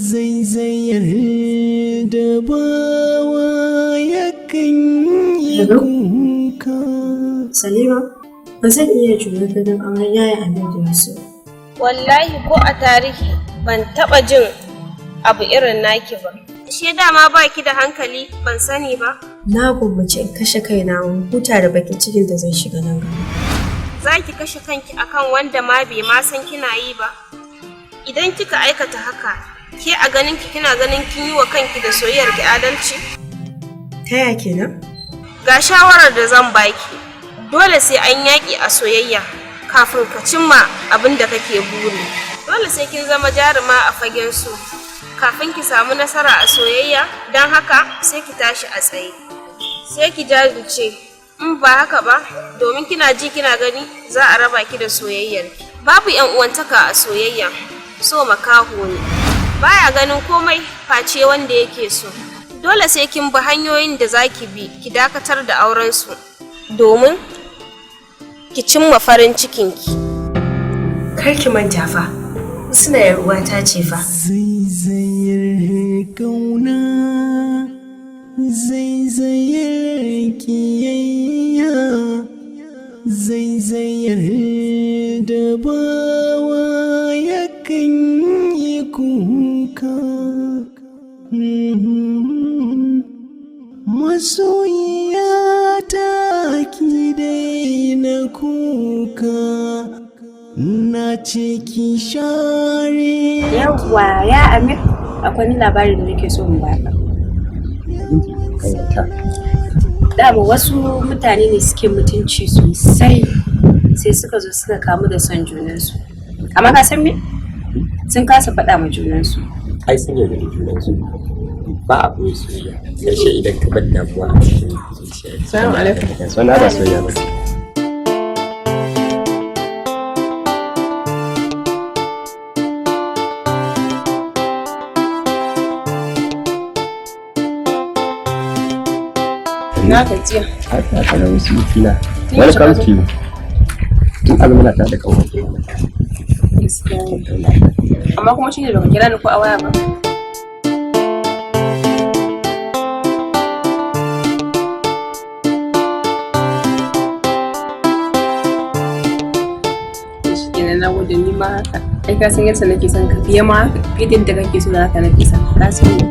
Zaizayar da bawa yakan yi kuka. Salima, ba zan iya jure ganin auren yaya Amir da Yusuf. Wallahi ko a tarihi ban taɓa jin abu irin naki ba. Ashe dama baki da hankali, ban sani ba. Na gwammace in kashe kaina in huta da bakin cikin da zan shiga nan gaba. Za ki kashe kanki akan wanda ma bai ma san kina yi ba. Idan kika aikata haka, ke a ganin ki kina ganin kin yi wa kanki da soyayyar ki adalci? Ta ya kenan? Ga shawarar da zan baki. Dole sai an yaƙi a soyayya kafin ka cimma abin da kake buri. Dole sai kin zama jaruma a fagen so kafin ki samu nasara a soyayya, don haka sai ki tashi a tsaye. Sai ki jajirce, in ba haka ba, domin kina ji kina gani za a raba ki da soyayyar. Babu 'yan uwantaka a soyayya, so makaho ne. Baya ganin komai face wanda yake so. Dole sai kin bi hanyoyin da za ki bi ki dakatar da aurensu domin ki cimma farin cikinki. Kar ki manta fa, Husna yar uwata ce fa. Zaizayar kauna, zaizayar kiyayya, zaizayar da bawa yakan yi kuka. Masoyiya ta, ki daina kuka, na ce ki share. Yawwa, ya Amir, akwai wani labari da nake so in baka. Kawata. Dama wasu mutane ne suke mutunci sosai, sai suka zo suka kamu da son junansu. Amma ka san me? Sun kasa faɗa ma junansu. Ai sun yarda da junansu. Ba a ɓoye soyayya. Ƙarshe idan ka bar damuwa a cikin zuciya. Salamu alaikum. Suna ba soyayya ba ce. Na gajiya. Haka kalau sweetie. Tun yaushe Welcome ka zo? to you. Tun azumi muna tare da ƙanwar. Gaskiya ne. Amma kuma shine baka kira ni ko a waya ba. To shi kenan, na gode, ni ma haka. Ai ka san yadda nake son ka fiye ma fiye da yadda kake so na, haka nake son ka. Ka san ni.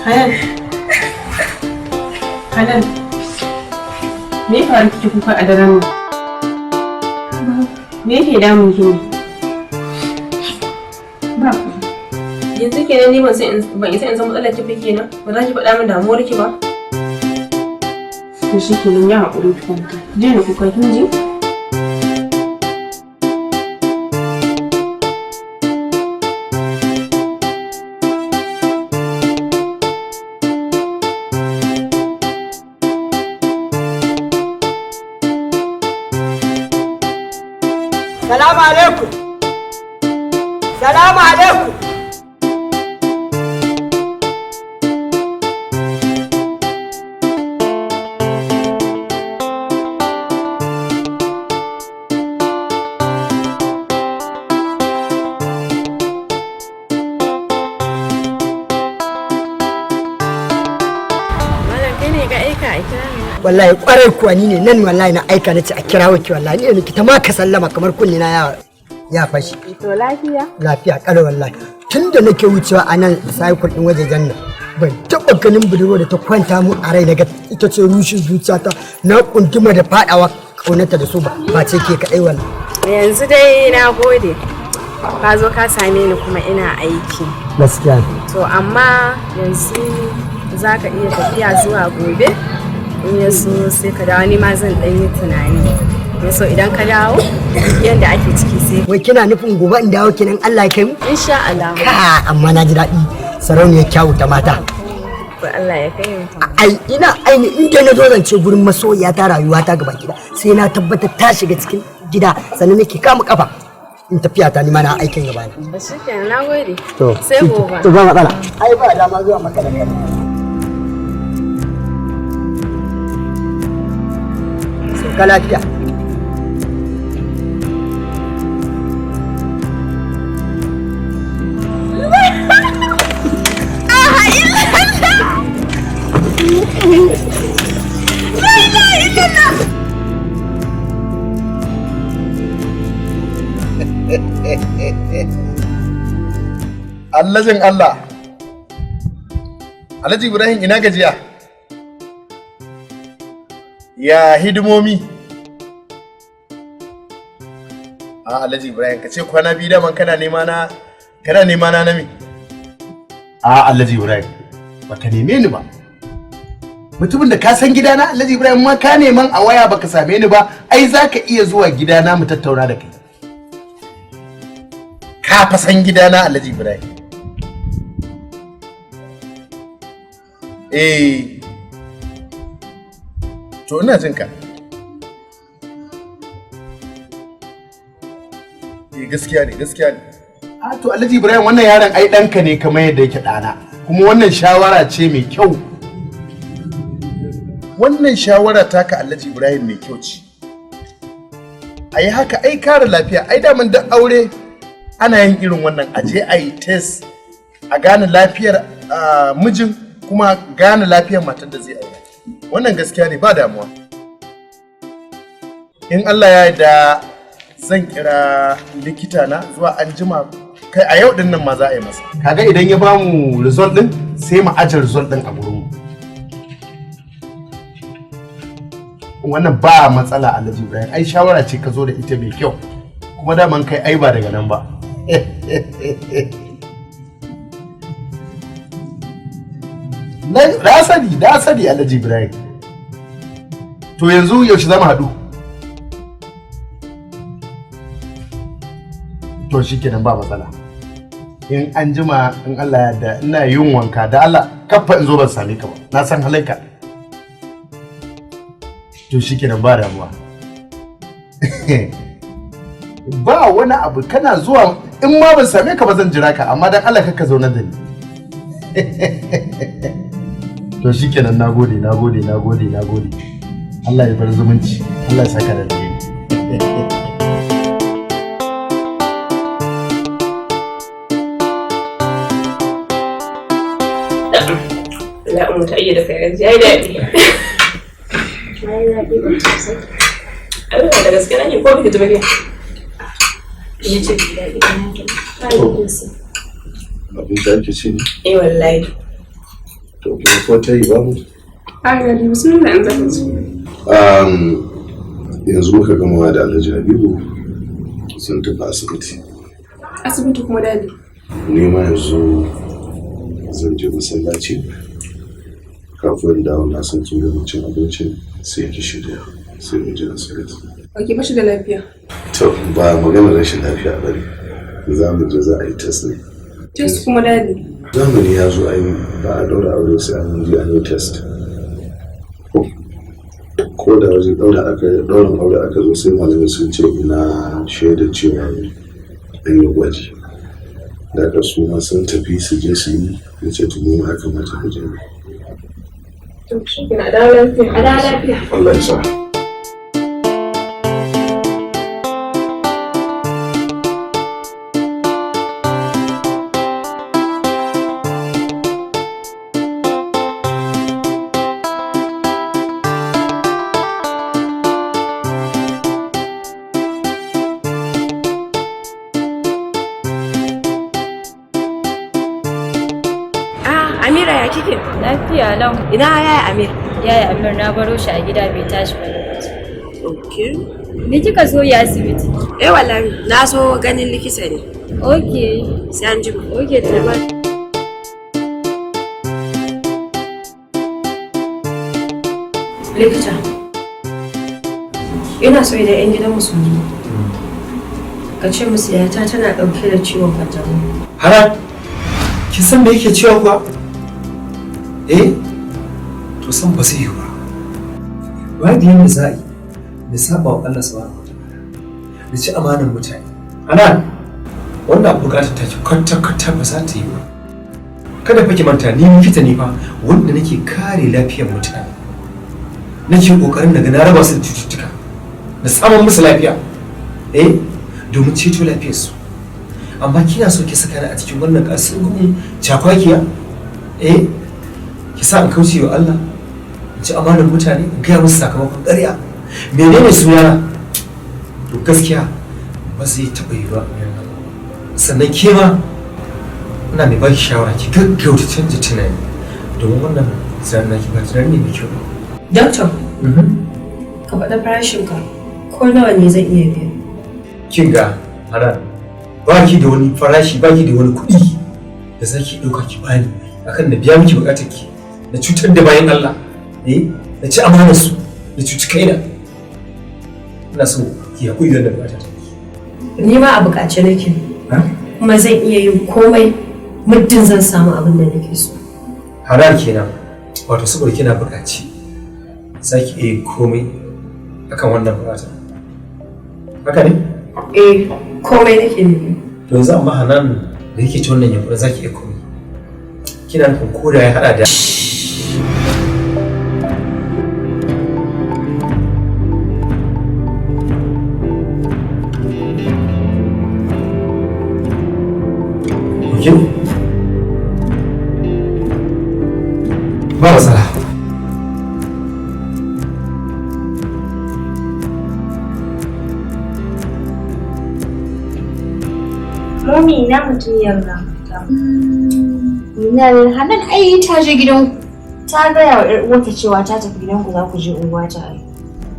Hanan. Hanan. Me ya faru kike kuka a daren nan? Me yake damun ki ne? Ba. Yanzu kenan ni ban san ban isa in san matsalar ki ba kenan. Ba za ki faɗa min damuwar ki ba. To shi kenan, ya haƙuri, ki kwanta. Ki daina kuka, kin ji? Salamu alaikum. Salamu alaikum. Malam, kai ne ka aika a kira ni? Wallahi kwarai kuwa, ni ne nan, wallahi na aika na ce a kira ki, wallahi ni ne ki ta ma ka sallama kamar kunni na ya Ya fashi. To lafiya? Lafiya kalau wallahi. Tun da nake wucewa a nan cycle din wajejen nan, ban taɓa ganin budurwa da ta kwanta mu a rai naga ita ce rushin zuciyata na kuntuma da fadawa kaunarta da su ba ba ce ke kaɗai wallahi. Yanzu dai na gode. Ka zo ka same ni kuma ina aiki. Gaskiya. To amma yanzu za ka iya tafiya zuwa gobe? In ya so sai ka dawo, ni ma zan ɗan yi tunani. In so idan ka dawo yadda ake ciki sai. Wai kina nufin gobe in dawo kenan, Allah ya kai mu? Insha Allah. Ka amma na ji daɗi, sarauniyar kyawu ta mata. To Allah ya kai mu. Ai ina aini in dai na zo zance gurin masoyiya ta, rayuwa ta gaba gida, sai na tabbatar ta shiga cikin gida sannan nake kama kafa in tafiya ta, ni ma na aikin gaba na. Ba shi kenan, na gode. To sai gobe. To ba matsala. Ai ba dama zuwa maka da kai. Sauka lafiya. Allajin Allah. Alhaji Ibrahim, ina gajiya? Ya hidimomi? A Alhaji Ibrahim, ka ce kwana 2 daman kana nema na, kana nema na nami. A Alhaji Ibrahim, baka neme ni ba. Mutumin da ka san gidana, Alhaji Ibrahim, ma ka neman a waya baka same ni ba, ai zaka iya zuwa gidana mu tattauna da kai. Ka fa san gidana, Alhaji Ibrahim. Eh. To ina jin ka. Eh, gaskiya ne, gaskiya ne. A to Alhaji Ibrahim, wannan yaron ai ɗanka ne kamar yadda yake ɗana. Kuma wannan shawara ce mai kyau. Wannan shawara taka, Alhaji Ibrahim, mai kyau ce. A yi haka ai kare lafiya, ai daman duk aure ana yin irin wannan, aje a yi test a gane lafiyar mijin kuma gane lafiyar matar da zai aure. Wannan gaskiya ne, ba damuwa. In Allah ya yarda zan kira likita na zuwa an jima, kai a yau din nan ma za a yi masa. Kaga idan ya bamu result din, sai mu aje result din a gurin mu. Wannan ba matsala, Alhaji Ibrahim, ai shawara ce ka zo da ita mai kyau. Kuma daman kai ai ba daga nan ba. Na sani, na sani, Alhaji Ibrahim. To yanzu yaushe za mu haɗu? To shikenan, ba matsala. In an jima in Allah ya yarda ina yin wanka, da Allah kaffa in zo ban same ka ba. Na san halinka. To shikenan, ba damuwa. Ba wani abu, kana zuwa in ma ban same ka ba zan jira ka, amma dan Allah ka zauna da ni. To shikenan, nagode, nagode, nagode, nagode. Allah ya bar zumunci. Allah ya saka da alheri. La'umu ta iya da kai yanzu ya yi daɗi. Na yi daɗi ba sosai. Allah, da gaske nake ko biki ji ba ke? Ya ce bai daɗi ba na ji. Ba yi sa. Abinci ake ci ne? Eh wallahi. To kuma ko ta yi babu? Ai daɗi, bismillah in zaka ci. Yanzu muka gama da Alhaji Habibu, sun tafi asibiti. Asibiti kuma, dadi? Ni ma yanzu zan je masallaci. Kafin dawo na san kin gama cin abincin, sai ki shirya sai mu je asibiti. Ok, ba shi da lafiya? To ba maganar rashin lafiya ba ne. Za mu je za a yi test ne. Test kuma, dadi? Zamani ya zo ai ba a daura aure sai an je an yi test. Ko da wajen daura aka daurin aure aka zo, sai malamai sun ce ina shaida cewa an yi gwaji. Da aka su ma sun tafi su je su yi, ya ce to mu ma kamata mu je mu. To shi kenan, a dawo lafiya. A dawo lafiya. Allah ya sa. ya kike? Lafiya lau. Ina yaya Amir? Yaya Amir na baro shi a gida bai tashi ba lokaci. Okay. Me kika zo ya asibiti? Eh wallahi na zo ganin likita ne. Okay. Sai an jima. Okay to ba. Likita, ina so idan 'yan gidan su zo, ka ce musu yata tana ɗauke da ciwon kanjamau. Hanan, kin san me yake cewa kuwa? Eh? To san ba zai yi ba. Babu yadda za a yi na saba wa Allah subhanahu wa ta'ala. Na ci amanar mutane. Hanan, wannan bukatar ta ki kwata-kwata ba za ta yi ba. Kada fa ki manta ni likita ne fa wanda nake kare lafiyar mutane. Nake kokarin naga na raba su da cututtuka. Na samun musu lafiya. Eh? Domin ceto lafiyarsu. Amma kina so ki saka ni a cikin wannan kasar gumin cakwakiya eh ki sa in kauce wa Allah in ci amanar mutane in gaya musu sakamakon ƙarya menene sunana to gaskiya ba zai taɓa yiwuwa in yi wannan ba. Sannan ke ma ina mai baki shawara ki gaggauta canja tunani domin wannan tunanin naki ba tunani ne mai kyau ba. Doctor, ka faɗa farashinka ko nawa ne zan iya biya? Kin ga Hanan, ba ki da wani farashi, ba ki da wani kuɗi da za ki ɗauka ki bani akan na biya miki buƙatar ki na cutar da bayan Allah, eh, na ci amanar su, na cuci kaina. Ina so ki haƙuri da wannan buƙatar. Ni ma a buƙace nake. Kuma zan iya yin komai muddin zan samu abin da nake so. Hanan kenan, wato saboda kina buƙaci za ki iya yin komai akan wannan buƙatar, haka ne? Eh, komai nake nufi. To yanzu amma Hanan da yake ci wannan yunƙurin za ki iya komai, kina nufin ko da ya haɗa da Okay? Ba matsala. Mami na mutumiyar nan. Minal, Hanan ai ta je gidan ta gaya wa 'yar uwarta cewa ta tafi gidanku za ku je unguwa tare.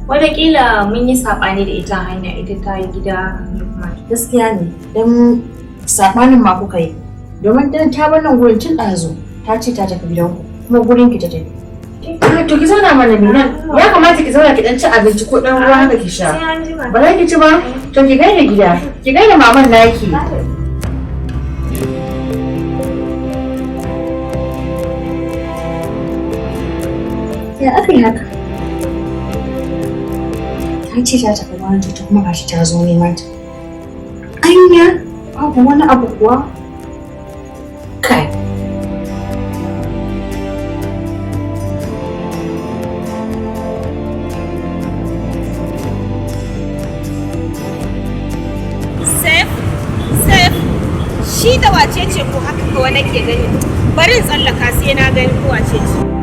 Wataƙila mun yi saɓani da ita hanya, ita ta yi gida ni kuma. Gaskiya ne, don saɓanin ma kuka yi. Domin dan ta bar nan gurin tun ɗazu ta ce ta tafi gidanku kuma gurin ki ta tafi. To ki zauna mana Minan. Ya kamata ki zauna ki dan ci abinci ko dan ruwa haka ki sha. Sai an jima. Ba za ki ci ba? To ki gaida gida. Ki gaida maman naki. Ya aka yi haka? Ta ce ta tafi gurin ta kuma gashi ta zo neman ta. Anya, babu wani abu kuwa? Kai. Sef, Sef, shi da wace ce ko haka kawai nake gani. Bari in tsallaka sai na gani ko wace ce.